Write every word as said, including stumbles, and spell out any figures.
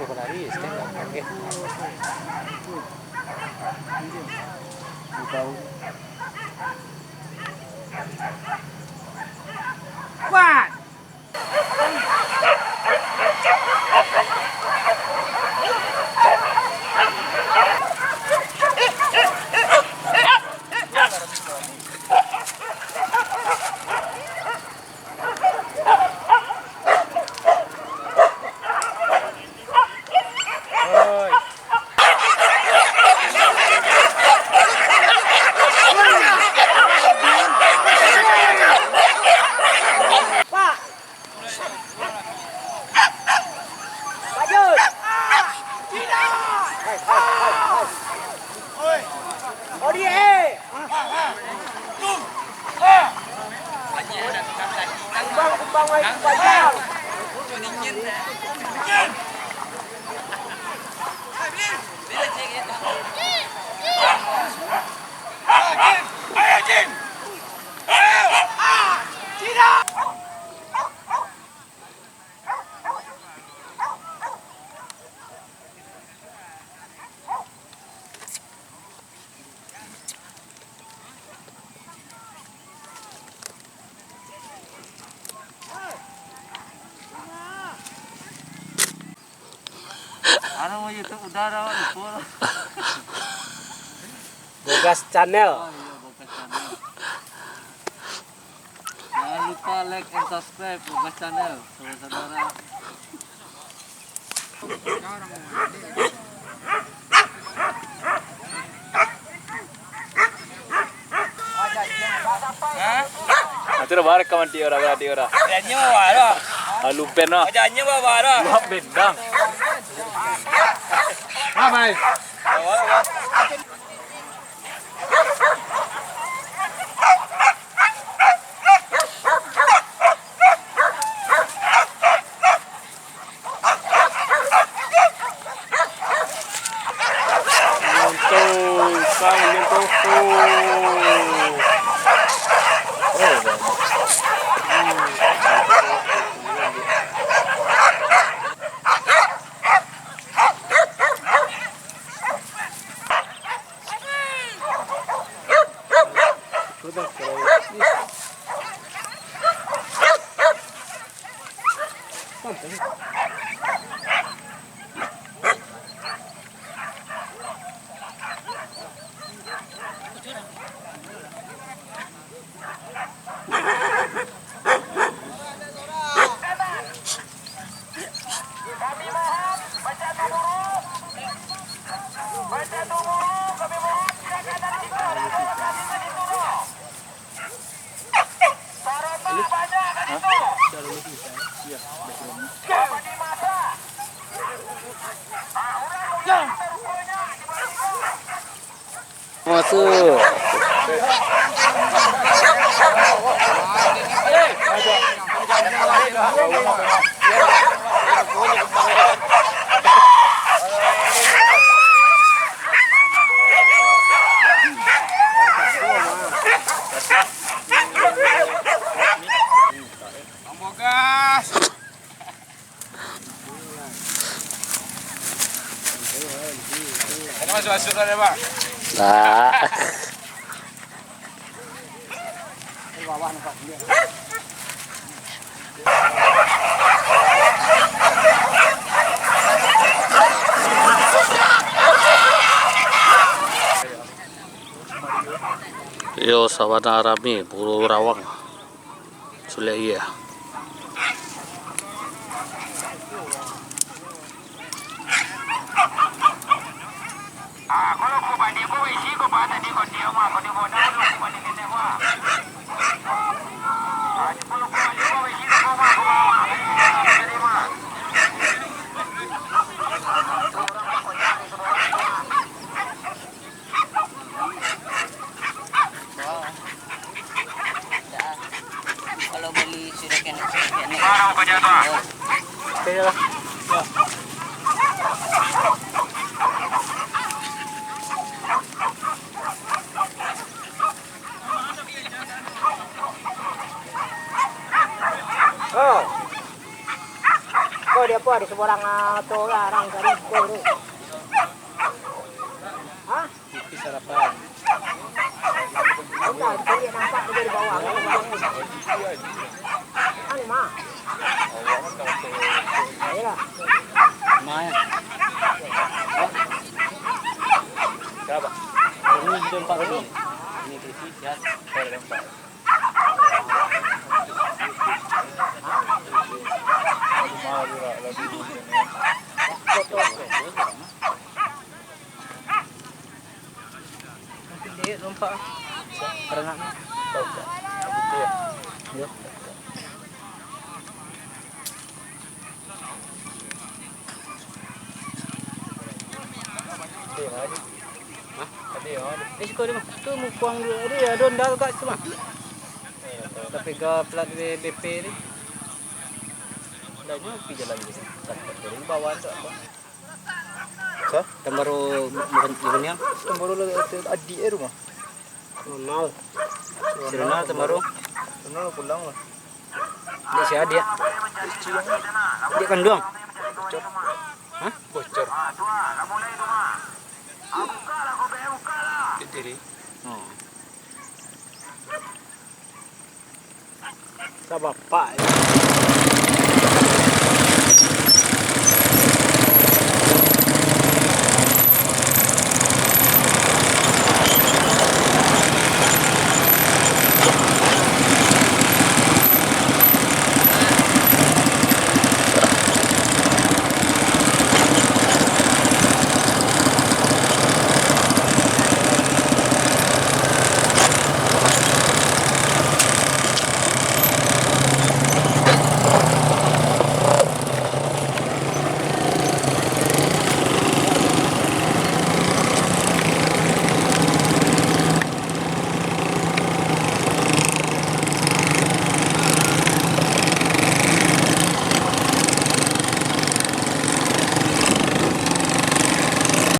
Berlari, stand up. Oke. Kuat. Anu, YouTube udah dah, lupa lah. Bogas Channel. Oh iya, Bogas Channel. Jangan lupa like and subscribe Bogas Channel, saudara-saudara. Hah? Nanti udah barek kawan tiga orang, berarti orang. Janyo bawa dah. Lalu ben lah. Janyo bawa dah. Maaf bendang. Bye bye. Masuk. Bogas. Ini masuk-masuk lah, Bang. Nah. Yo, sabana rami, Pulau Rawang. Sulek iya. Kalau beli sudah kena, sudah kena. Oke, ya lah. Ya. Ah. Dia apa, di seberang, ah, tu lah, orang cari kol tu. Hah? Tipis harapan. Bukan, cari nampak dia di bawah, kan, di bawah. Anu, mah. Iyalah. Mah, ya. Berapa? Ini sudah empat puluh. Ini tipis, ya. Saya ada empat. Eh, siko dia mah. Tu mukuang dulu. Ada, ada onda tu kat situ mah. Tapi ke plat B P ni. Dah nyo pi jalan gitu. Tak boleh bawa tu apa. Sa? Tambaro bukan bukan yang. Tambaro lah, adik eh rumah. Ronald. Si Ronald Tambaro. Ronald pulang lah. Dia si adik. Dia kanduang. Bocor. Hah? Bocor. Di diri. Oh. Sa bapak.